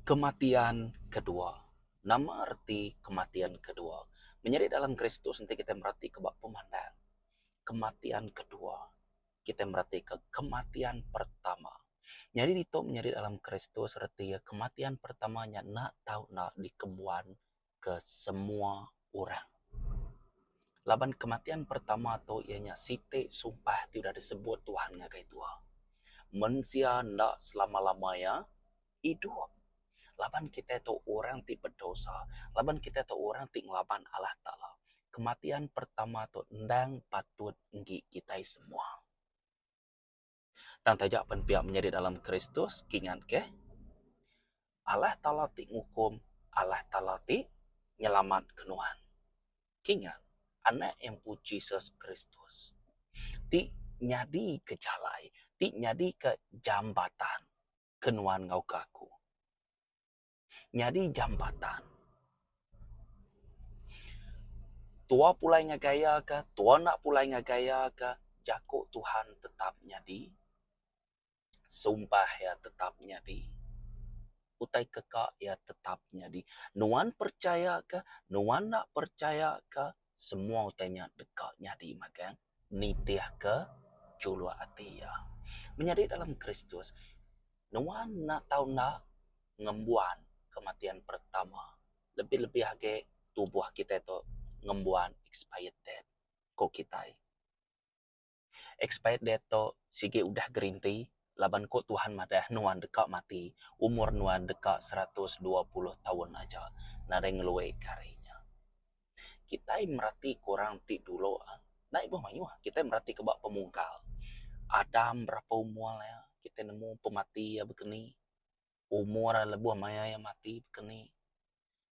Kematian kedua. Nama reti kematian kedua? Menyadi dalam Kristus enti kitai meratika ba pemandang kematian kedua, kitai meratika kematian pertama. Nyadi ditu menyadi dalam Kristus reti iya kematian pertama nya enda tau enda dikembuan ke semua orang. Laban kematian pertama tu iya nya siti sumpah ti udah disebut Tuhan ngagai tua. Mensia enda selama-lama iya idup. Laban kitai tu orang ti bedosa, laban kitai tu orang ti ngelaban Allah Taala. Kematian pertama tu endang patut enggi kitai semua. Tang taja pen pia menyadi dalam Kristus, kingat ke Allah Taala ti ngukum, Allah Taala ti nyelamatka nuan. Kingat, Anak empu Jesus Kristus ti nyadika jalai, ti nyadika jambatan. ke nuan enggau ke aku. Nyadi jambatan. Tua pulai ngagai iya ka, tua enda pulai ngagai iya ka, jaku Tuhan tetap nyadi, sumpah iya tetap nyadi, utai ke ka iya tetap nyadi. Nuan percaya ka, nuan enda percaya ka, semua utai nya deka nyadi magang. Nitihka juluk ati iya. Menyadi dalam Kristus, nuan enda tau enda ngembuan kematian pertama lebih-lebih agi tubuh kitai tu ngembuan expired date, ku kitai. Expired date tu sigi udah gerinti laban ku Tuhan madah nuan deka mati umur nuan deka 120 taun aja nadai ngelui ke hari nya. Kitai merati ke orang ti dulu enda ibuh mayuh kitai merati ke ba pemungkal. Adam berapa umur iya kitai nemu pemati iya bekeni umur iya lebuh maya iya mati bekeni.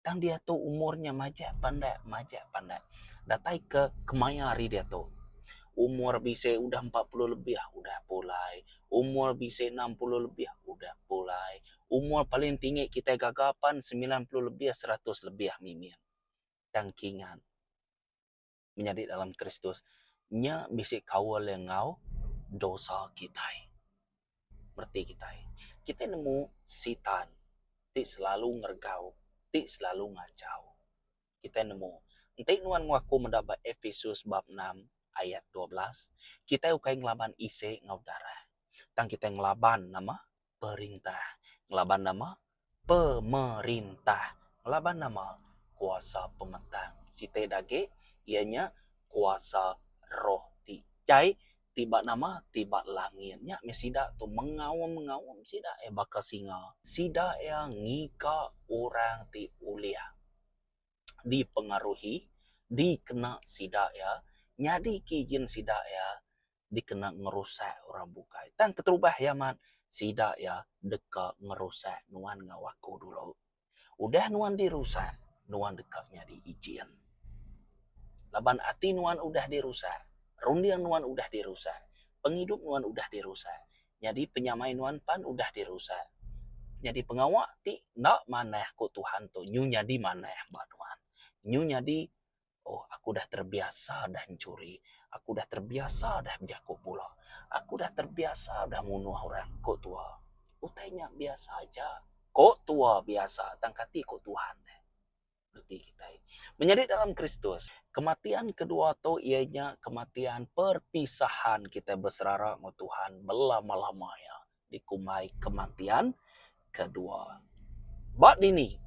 Tang diatu umur nya majak pandak majak pandak datai ke kemaya hari diatu umur bisi udah 40 lebih udah pulai umur bisi 60 lebih udah pulai umur paling tinggi kitai gaga pan 90 lebih 100 lebih mimit. Tang kingan menyadi dalam Kristus nya bisi kaul iya enggau dosa kitai. Reti kitai, kitai nemu sitan ti selalu ngeregau ti selalu ngachau. Kitai nemu enti nuan enggau aku meda ba Epesus bab enam ayat 12 kitai ukai ngelaban isi enggau darah tang kitai ngelaban nama perintah ngelaban nama pemerintah ngelaban nama kuasa pemetang siti da agi iya nya kuasa roh ti jai ti ba nama ti ba langit nya meh sida tu mengaum mengaum sida iya baka singa sida iya ngiga orang ti ulih dipengaruhi dikena sida iya nyadi ke ijin sida iya dikena ngerusak orang bukai. Tang keterubah iya amat, sida iya deka ngerusak nuan enggau aku dulu. Udah nuan dirusak, nuan deka nyadi ijin. Laban ati nuan udah dirusak, runding nuan udah dirusak, pengidup nuan udah dirusak, nyadi penyamai nuan pan udah dirusak. Nyadi pengawa ti enda manah ku Tuhan tu nyu nyadi manah ba nuan. Nyu nyadi Oh, aku dah terbiasa dah enchuri. Aku dah terbiasa dah bejaku pula. Aku dah terbiasa dah munuh orang, ku tua. Utai nya biasa aja. Ku tua biasa, tang kati ku Tuhan deh. Reti kitai. Menyadi dalam Kristus, kematian kedua tu iya nya kematian perpisahan kitai beserara enggau Tuhan belama-lama iya. Dikumbai kematian kedua. Ba dini,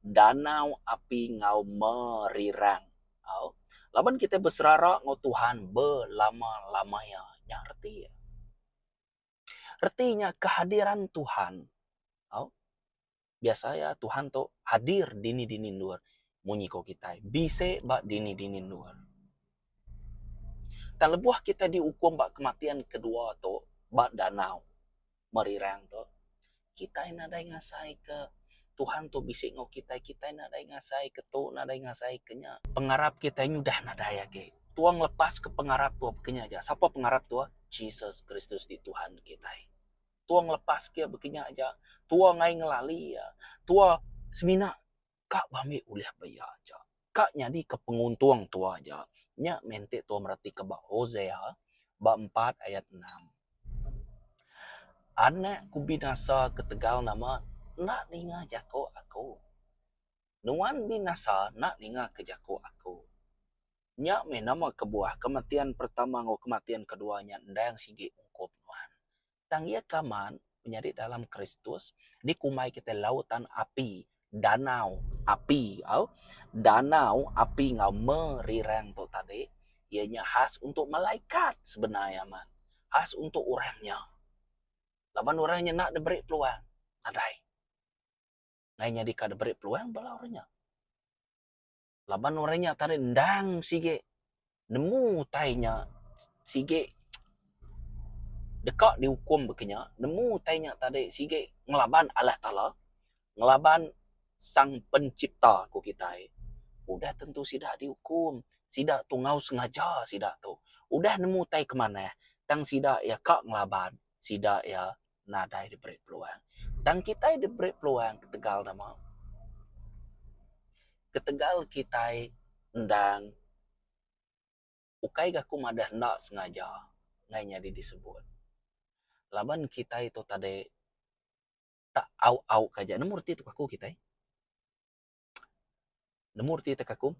danau api enggau merirang. Au. Laban kitai beserara enggau Tuhan belama-lama iya. Nya reti iya. Reti nya kehadiran Tuhan. Au. Biasa iya Tuhan tu hadir dini-dini endur munyi ko kitai bisi ba dini-dini endur. Tang lebuh kitai diukum ba kematian kedua tu ba danau merirang tu kitai nadai ngasai ke Tuhan tu bisi enggau kitai, kitai nadai ngasai ke tu nadai ngasai ke nya. Pengarap kitai nyudah nadai agi. Tua ngelepas ke pengarap tua baka nya aja. Sapa pengarap tua? Jesus Kristus ti Tuhan kitai. Tua ngelepas ke baka nya aja. Tua ngai ngelali iya. Tua semina ka bambi ulih ba iya aja. Ka nyadi ke penguntung tua aja. Nya meh enti tua meratika ba Hosea ba empat ayat enam. Anak ku binasa ketegal nama? enda ninga jaku aku. Nuan binasa enda ninga ke jaku aku. Nya meh nama kebuah kematian pertama enggau kematian kedua nya endang sigi ungkup nuan. Tang iya ke amat, menyadi dalam Kristus, dikumbai kitai lautan api, danau api au. Danau api enggau merirang tu tadi iya nya khas untuk malaikat sebenar iya amat. Khas untuk orang nya. Laban orang nya enda diberi peluang, nadai. Ngai nyadi ka diberi peluang bala orang nya. Laban orang nya tadi endang sigi nemu utai nya sigi deka diukum baka nya nemu utai nya tadi sigi ngelaban Allah Taala ngelaban Sang Pencipta ku kitai. Udah tentu sida diukum sida tu enggau sengaja sida tu udah nemu utai ke manah tang sida iya ka ngelaban sida iya nadai diberi peluang. Tang kitai diberi peluang ketegal nama? Ketegal kitai endang ukai ga aku madah enda sengaja ngai nyadi disebut. Laban kitai tu tadi tak au-au ke aja. Nemu reti tu aku kitai? Nemu reti tek aku,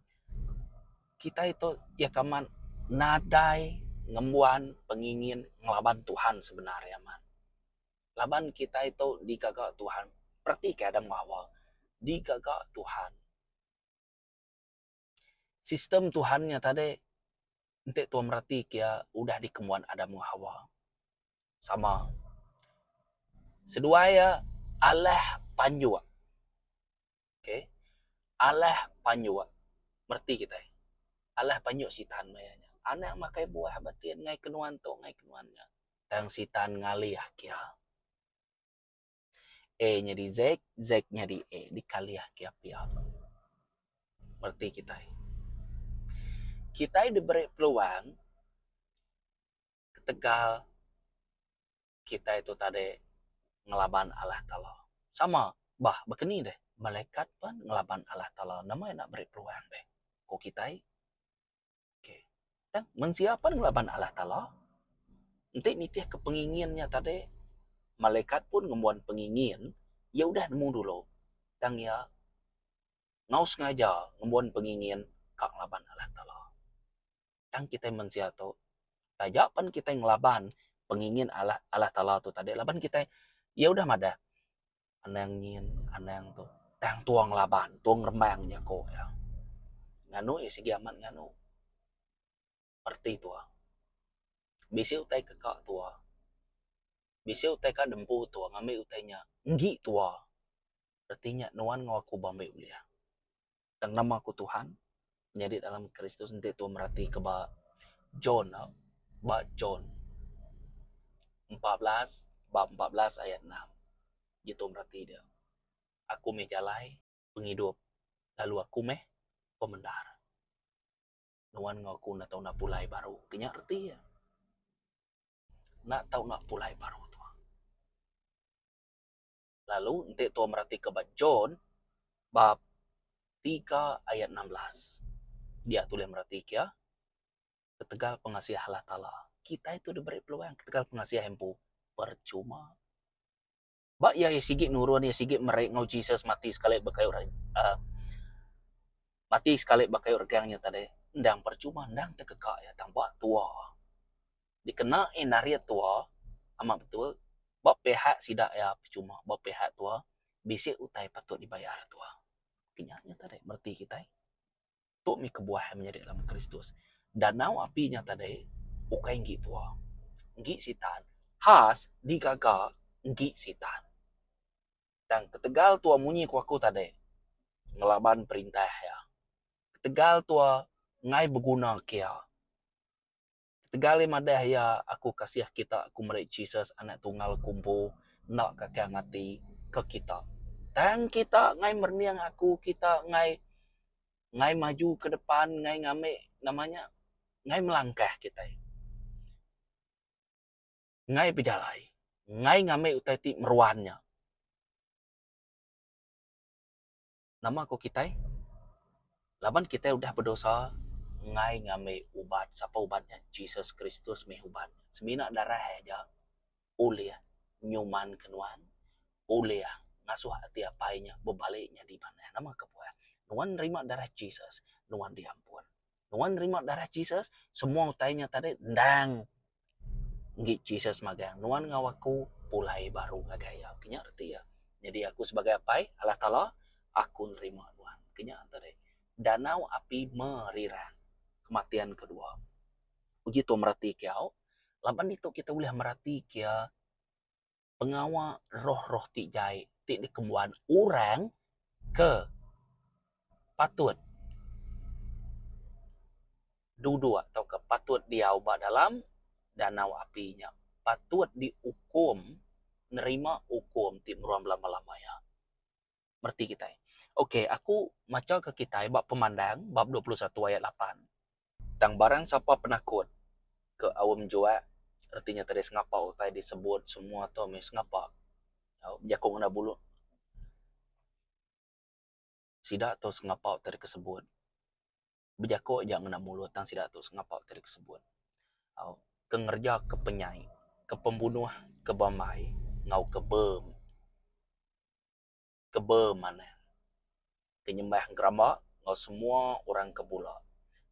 kitai tu iya ke amat nadai ngembuan pengingin ngelaban Tuhan sebenar iya amat. Laban kitai tu digaga Tuhan, peratika Adam enggau Hawa, digaga Tuhan. Sistem Tuhan nya tadi enti tuan mereti ke iya udah dikembuan Adam enggau Hawa. Sama. Seduai iya alah panjuk. Okay. Alah panjuk. Mereti kitai. Alah panjuk sitan maya nya. Anak makai buah batin ngai kenuan tu ngai kenuan nya. Tang sitan ngalih kia. A nyadi Z, Z nyadi A. Dikalih kia pia. Mereti kitai. Kitai diberi peluang ketegal kitai tu tadi ngelaban Allah Taala. Sama bah baka ni deh malaikat pun ngelaban Allah Taala nama enda beri peluang deh ku kitai. Okay. Tang mensia pun ngelaban Allah Taala. Enti nitih ke pengingin nya tadi malaikat pun ngembuan pengingin iya udah nemu dulu tang iya enggau sengaja ngembuan pengingin ka ngelaban Allah Taala. Tang kitai mensia tu taja pen kitai ngelaban pengingin Allah Allah Taala tu tadi laban kitai iya udah madah anang nyin anang tu tang tua ngelaban tua ngerembang jako iya. Nganu iya sigi amat nganu reti tua. Bisi utai ke ka tua bisi utai ka dempu tua ngambi utai nya enggi tua reti nya nuan enggau aku ba ambi ulih. Tang nama ku Tuhan nyadi dalam Kristus enti tuan merati ke ba John ba John 14 ba 14 ayat 6 ji tuan merati dia. Aku meh jalai pengidup lalu aku meh pemendar. Nuan enggau aku enda tau enda pulai baru. Ke nya reti iya. Enda tau enda pulai baru tuan. Lalu enti tua meratika ba John bab tiga ayat 16 dia tulih meratika iya ketegal pengasih Allah Taala kitai tu diberi peluang ketegal pengasih iya empu percuma. Ba iya iya sigi nurun iya sigi meri enggau Jesus mati sekali ba kayu uhh mati sekali ba kayu regang nya tadi endang percuma endang tekeka iya tang ba tua. Dikena iya narit tua amat betul ba pihak sida iya pechuma ba pihak tua bisi utai patut dibayar tua. Kinya nya tadi mereti kitai. Tu mih kebuah iya menyadi dalam Kristus. Danau api nya tadi ukai enggi tua. Enggi sitan khas digaga enggi sitan. Tang ketegal tua munyi ku aku tadi ngelaban perintah iya. Ketegal tua enggai beguna ke iya. Ketegal iya madah iya, aku kasih kita aku meri Jesus anak tunggal ku empu enda kakang ati ke kita. Tang kita ngai merening aku kita ngai ngai maju ke depan ngai ngambi nama nya ngai melangkah kitai. Ngai bejalai ngai ngambi utai ti meruan nya. Nama ku kitai? Laban kitai udah bedosa enggai ngambi ubat. Sapa ubat nya? Jesus Kristus mih ubat nya. Semina darah iya aja ulih nyumanka nuan, ulih ngasuh ati apai nya bebali nyadi manah. Nama kebuah? Nuan nerima darah Jesus, nuan diampun. Nuan nerima darah Jesus, semua utai nya tadi endang enggi Jesus magang. Nuan enggau aku pulai baru ngagai iya. Ke nya reti iya. Nyadi aku sebagai apai Allah Taala, aku nerima nuan. Ke nya tadi. Danau api merirang. Kematian kedua. Uji tu mereti ke au. Laban ditu kita ulih mereti ke pengawa roh-roh ti jai ti dikembuan orang ke patut duduk tauka patut diau ba dalam danau api nya patut diukum nerima ukum ti meruan belama-lama iya. Mereti kitai. Ok aku macha ke kitai ba Pemandang bab 21 ayat lapan. Tang barang sapa penakut ke aum juak reti nya tadi sengapa utai disebut semua tu mih sengapa jaku ngena bulu sida tu sengapa utai dikesebut bejaku aja ngena mulut tang sida tu sengapa utai dikesebut au ke ngereja ke penyai ke pembunuh ke bambai enggau ke be. Ke bemanah, ke nyembah engkeramba enggau semua orang ke bula.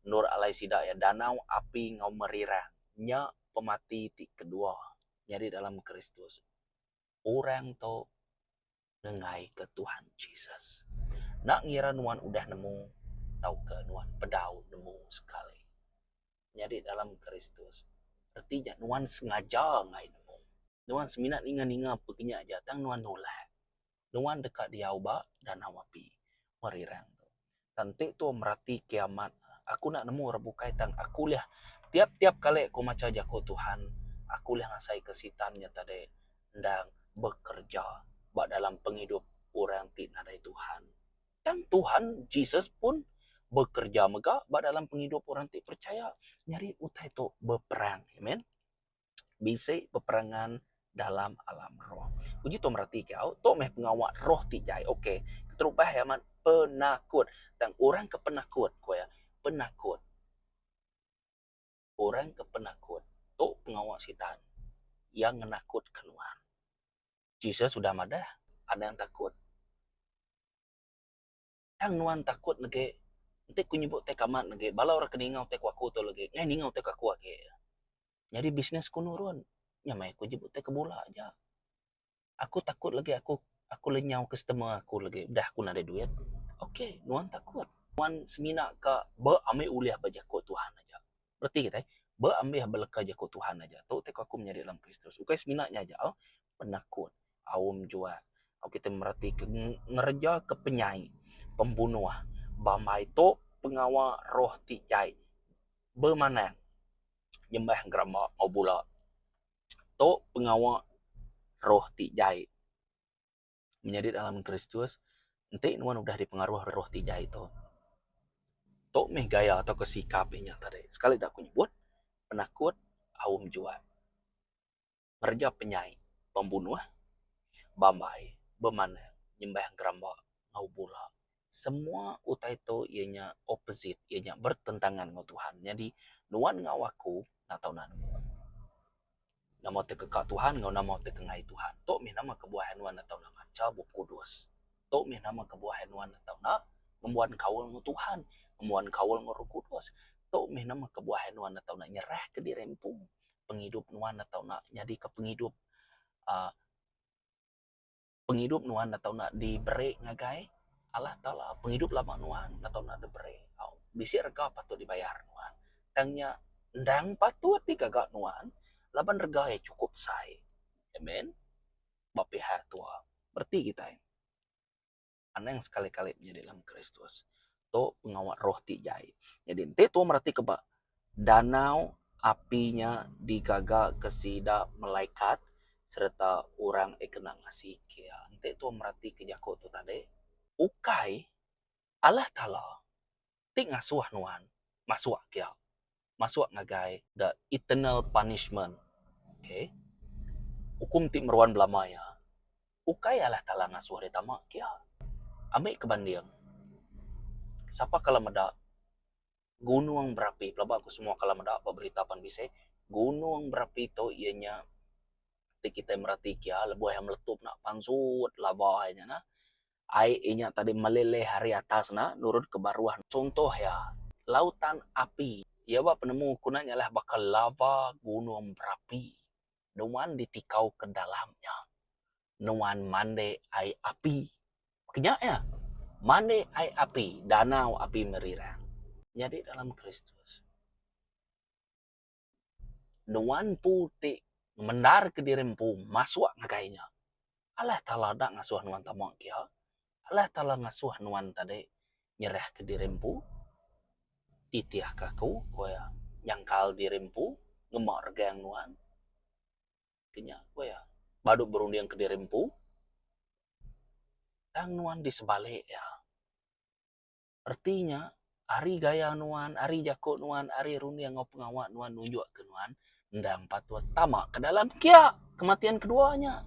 Endur alai sida iya danau api enggau merirang nya pemati ti kedua nyadi dalam Kristus. Orang tu ngenggaika Tuhan Jesus. Enda ngira nuan udah nemu tauka nuan bedau nemu sekali. Nyadi dalam Kristus reti nya nuan sengaja enggai nemu. Nuan semina ninga-ninga pekenya aja tang nuan nulak. Nuan deka diau ba danau api merirang tu. Tang enti tu merati kiamat aku enda nemu orang bukai tang aku ulih tiap-tiap kali aku macha jaku Tuhan aku ulih ngasaika sitan nya tadi endang bekereja ba dalam pengidup orang ti nadai Tuhan. Tang Tuhan Jesus pun bekereja mega ba dalam pengidup orang ti percaya. Nyadi utai tu beperang. Amen. Bisi peperangan dalam alam roh. Uji tu mereti ke au, tu meh pengawa roh ti jai. Okey, keterubah iya amat penakut. Tang orang ke penakut ku iya, penakut. Orang ke penakut tu pengawa sitan. Iya ngenakutka nuan. Jesus udah madah, anang takut. Tang nuan takut legi, enti ku nyebut tai kamat legi, bala orang ke ninga utai ku aku tu legi, ngai ninga utai ku aku agi. Nyadi bisnes ku nurun, nya meh ku nyebut tai ke bula aja. Aku takut legi aku aku lenyau customer aku legi udah aku nadai duit. Ok nuan takut. Nuan semina ka beambi ulih ba jaku Tuhan aja. Reti kitai, beambih ba leka jaku Tuhan aja. Tu ti ku aku menyadi dalam Kristus. Ukai semina nya aja penakut, aum juak, au kitai mereti ke ngereja ke penyai, pembunuh, bambai tu pengawa roh ti jai bemanang nyembah gerama enggau bula. Tu pengawa roh ti jai. Menyadi dalam Kristus, enti nuan udah dipengaruh roh ti jai tu, tu mih gaya tauka sikap inya tadi. Sekali da aku nyebut, penakut aum juak, ngereja penyai, pembunuh, bambai, bemanang, nyembah geramba enggau bula. Semua utai tu iya nya opposite, iya nya bertentangan enggau Tuhan. Nyadi nuan enggau aku enda tau nemu. Nama ti keka Tuhan enggau nama ti kengai Tuhan. Tu mih nama kebuah nuan enda tau nak macha Bup Kudus. Tu mih nama kebuah nuan enda tau nak ngembuan kaul enggau Tuhan, ngembuan kaul enggau Roh Kudus. Tu mih nama kebuah nuan enda tau nak nyerahka diri empu. Pengidup nuan enda tau nak nyadika pengidup uhh Pengidup nuan enda tau enda diberi ngagai Allah Taala. Pengidup lama nuan enda tau enda diberi. Au, bisi rega patut dibayar nuan. Tang nya endang patut digaga nuan laban rega iya chukup besai. Amen. Ba pihak tua. Bereti kitai. Anang sekali-kali menyadi dalam Kristus. Tu pengawa roh ti jai. Nyadi enti tua meratika ba danau api nya digaga ke sida malaikat sereta orang ti kena ngasi ke iya. Enti tua meratika jaku tu tadi, ukai Allah Taala ti ngasuh nuan masuk ke iya. Masuk ngagai the eternal punishment. Okay. Ukum ti meruan belama iya. Ukai Allah Taala ngasuh deh tama kia. Ambi ke banding, sapa kala meda gunung berapi pelaba ku semua kala meda ba berita pan bisi, gunung berapi tu iya nya. ti kitai merati kia lebuh iya meletup enda pansut lava iya nya nah. Ai inya tadi meleleh ari atas ne nurun ke baruh. Chuntoh iya, lautan api. Iya ba penemu ku ne nyalah baka lava gunung berapi. Nuan ditikau ke dalam nya. Nuan mande ai api. Kenya iya, mande ai api, danau api merirang. Nyadi dalam Kristus. Nuan empu ti ngemendarka diri empu masuk ngagai nya. Allah Taala enda ngasuh nuan tama kiya. Allah Taala ngasuh nuan tadi nyerahka diri empu titihka aku, ku iya. Nyangkal diri empu ngema regang nuan. Ke nya ku iya. Badu berundingka diri empu tang nuan disebalik iya. Reti nya, ari gaya nuan, ari jaku nuan, ari runding enggau pengawa nuan nunjukka nuan endang patut tama ke dalam kia kematian kedua nya.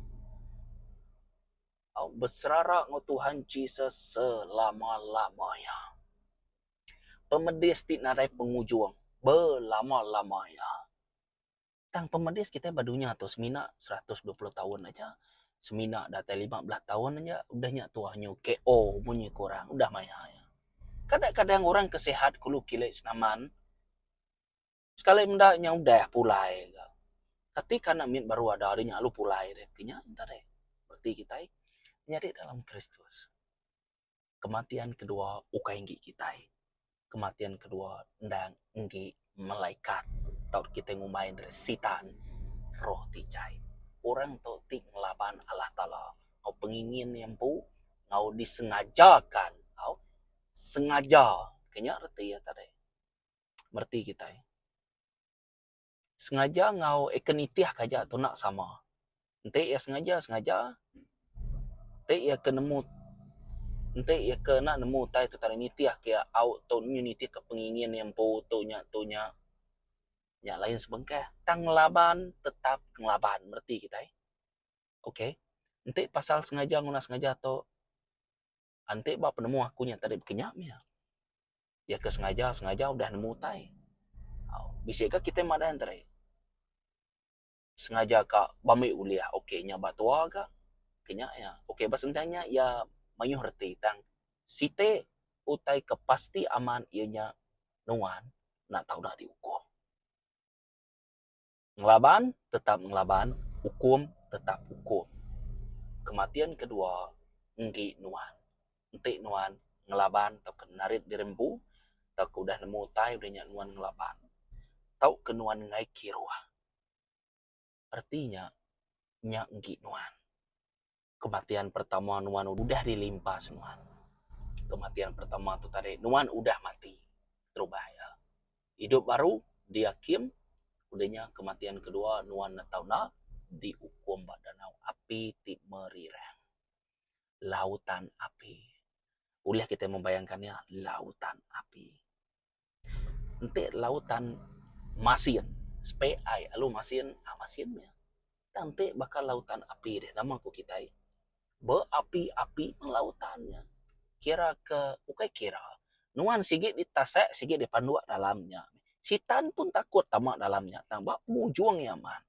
Au beserara enggau Tuhan Jesus selama-lama iya. Pemedis ti nadai pengujung belama-lama iya. Tang pemedis kitai ba dunya tu semina 120 taun aja. Semina datai 15 taun aja udah nya tuah nyu KO munyi ku orang udah maya iya. Kadang-kadang orang ke sihat kulu kili senaman sekali menda nya udah pulai ga. Kati ka anak mit baru ada deh nya lalu pulai deh. Ke nya enda deh. Reti kitai nyadi dalam Kristus. Kematian kedua ukai enggi kitai. Kematian kedua endang enggi malaikat tauka kitai ngumbai diri sitan roh ti jai. Orang tu ti ngelaban Allah Taala enggau pengingin iya empu enggau disengajakan au sengaja ke nya reti iya tadi. Mereti kitai. Sengaja enggau eka nitih ka aja tu enda sama. Enti iya sengaja sengaja enti iya ke nemu enti iya ke enda nemu utai tu tadi nitih ke iya au tu nyu nitih ke pengingin iya empu tu nya tu nya. Nya lain sebengkah tang ngelaban tetap ngelaban mereti kitai. Ok enti pasal sengaja enggau enda sengaja tu enti ba penemu aku nya tadi baka nya mih. Iya ke sengaja sengaja udah nemu utai. Bisi ga kitai madah enteri sengaja ka bambi ulih ok nya ba tua ga ke nya iya. Ok ba sentang nya iya mayuh reti tang siti utai ke pasti amat iya nya nuan enda tau da diukum. Ngelaban tetap ngelaban, ukum tetap ukum. Kematian kedua enggi nuan. Enti nuan ngelaban tauka narit diri empu tauka udah nemu utai udah nya nuan ngelaban tauka nuan enggai kiruh. Reti nya, nya enggi nuan. Kematian pertama nuan udah dilimpas nuan. Kematian pertama tu tadi nuan udah mati terubah iya. Idup baru diakim udah nya kematian kedua nuan enda tau enda diukum ba danau api ti merirang. Lautan api. Ulih kitai membayangkan iya lautan api. Enti lautan masin sepe ai lalu masin ah masin meh. Tang enti baka lautan api deh nama ku kitai beapi-api meh lautan nya. Kira ke ukai kira nuan sigi ditasak sigi dipanduk dalam nya. Sitan pun takut tama dalam nya tang ba pengujung iya man.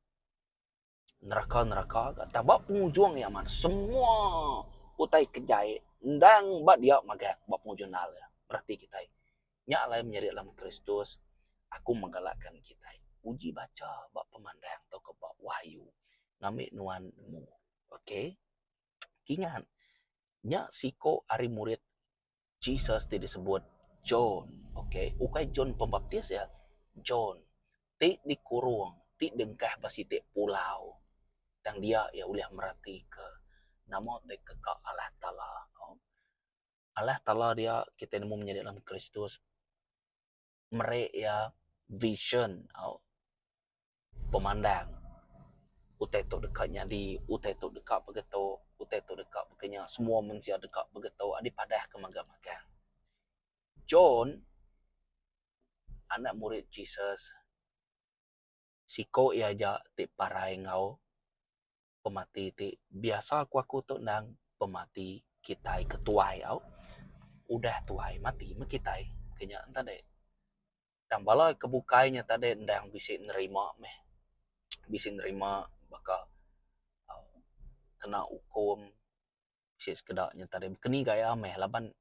Neraka-neraka ga tang ba pengujung iya amat semua utai ke jai endang ba dia magang ba pengujung nal iya bereti kitai. Nya alai menyadi dalam Kristus aku menggalakkan kitai uji bacha ba pemandang tauka ba wahyu ngambi nuan nemu ok. Kingat nya siko ari murid Jesus ti disebut John ok ukai John Pembaptis iya John ti dikurung ti dengkah ba siti pulau tang dia iya ulih meratika nama ti keka Allah Taala. Allah Taala dia kitai nemu menyadi dalam Kristus meri iya vision au pemandang utai tu deka nyadi utai tu deka begitu utai tu deka baka nya semua mensia deka begitu dipadah ke mega magang. John anak murid Jesus siko iya aja ti parai enggau pemati ti biasa ku aku tu endang pemati kitai ke tuai au udah tuai mati meh kitai ke nya tadi. Tang bala ke bukai nya tadi endang bisi nerima meh bisi nerima baka. kena ukum bisi sekeda nya tadi bekeni gaya meh laban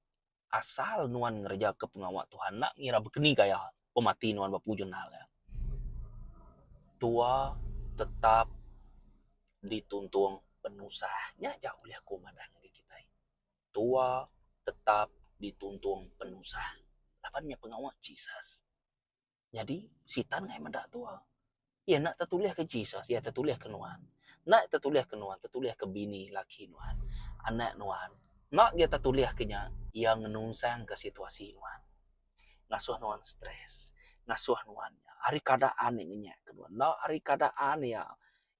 asal nuan ngereja ke pengawa Tuhan enda ngira bekeni gaya pemati nuan ba pujung nal iya. Tua tetap dituntung penusah nya aja ulih aku madah ngagai kitai. Tua tetap dituntung penusah laban nya pengawa Jesus. Nyadi, Sitan ngagai meda tua. Iya enda tetulihka Jesus, iya tetulihka nuan. Enda tetulihka nuan, tetulihka bini laki nuan, anak nuan. Enda iya tetulihka nya, iya ngenunsangka situasi nuan. Ngasuh nuan stress, ngasuh nuan nya ari keadaan iya ngenyakka nuan. Enda ari keadaan iya,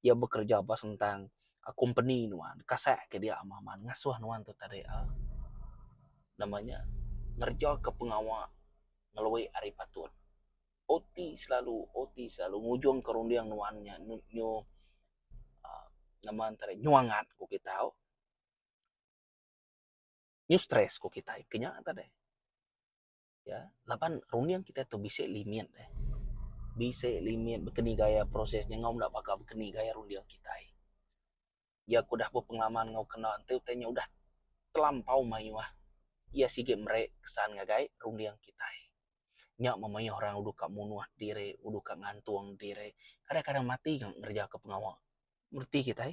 iya bekereja ba sentang kompeni nuan, kasak ke dia amat-amat ngasuh nuan tu tadi uhh nama nya ngerejaka pengawa. ngelui ari patut. OT selalu OT selalu ngujung ke runding nuan nya nyu uhh nama entara nyuangat ku kita tau. Nyu stress ku kitai ke nya tadi. Ya laban runding kitai tu bisi limit deh. Bisi limit bekeni gaya proses nya enggau enda baka bekeni gaya runding kitai. Iya ke udah bepengalaman enggau kena enti utai nya udah telampau mayuh iya sigi meri kesan ngagai runding kitai. Nya meh mayuh orang udu ka munuh diri udu ka ngantung diri kadang-kadang mati ga ngereja ke pengawa. Mereti kitai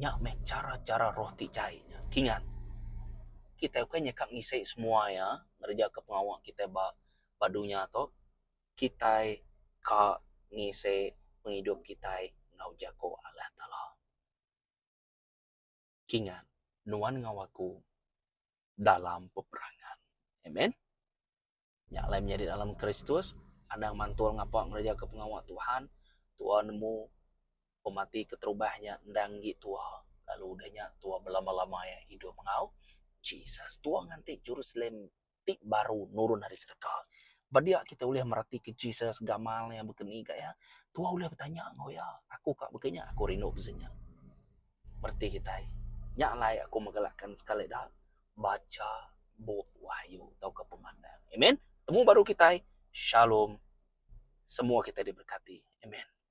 nya meh chara-chara roh ti jai nya. Kingat kitai ukai nya ka ngisi semua iya ngereja ke pengawa kitai ba ba dunya tu kitai ka ngisi pengidup kitai enggau jaku Allah Taala. Kingat, nuan enggau aku dalam peperangan. Amen. Nya alai menyadi dalam Kristus, anang mantul ngapa ngereja ke pengawa Tuhan, tua nemu pemati keterubah nya endang enggi tua, lalu udah nya tua belama-lama iya idup enggau Jesus. Tua nganti Jerusalem ti baru nurun ari serega. Ba dia kita ulih meratika Jesus gamal iya baka ni ka iya. Tua ulih betanya enggau iya, aku ka baka nya, aku rindu bisi nya. Mereti kitai. Nya alai aku megalakkan sekali da bacha bup Wahyu tauka Pemandang. Amen. Temu baru kitai. Shalom. Semua kitai diberkati. Amen.